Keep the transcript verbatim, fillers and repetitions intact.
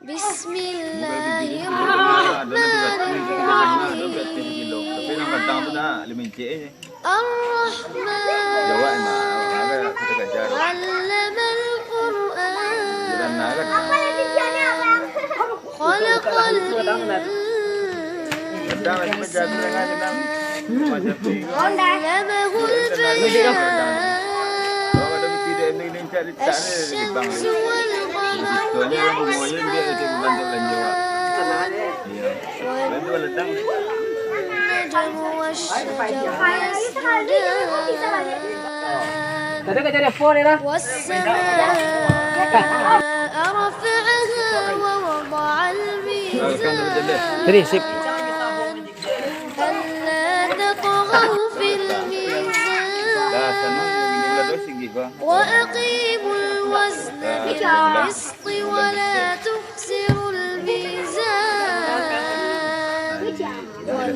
Bismillahirrahmanirrahim. Tapi nan gantang tu nak, lima incik je. Ar-Rahman. Jawab, Mak. Agak kita kejar. Allamal Qur'an. Jangan nak, kan? Khalaqal Gantang lagi menjaga dengan, dengan macam ni. Allamahul bayan. Kalau ada mesti dia ni, ni cari tak ada di bank. Asy-syamsu wal qamaru bi-husban. Iya. Bantu letang. Wan-najmu wasy-syajaru yasjudan. Tadi kan jadi phone ni lah. Was-samaa'a rafa'aha wa wada'al mizan. Jadi, sip. Alla tatghaw fil mizan. Wa aqimul wazna bil qisti wa la tukhsirul mizan. Wal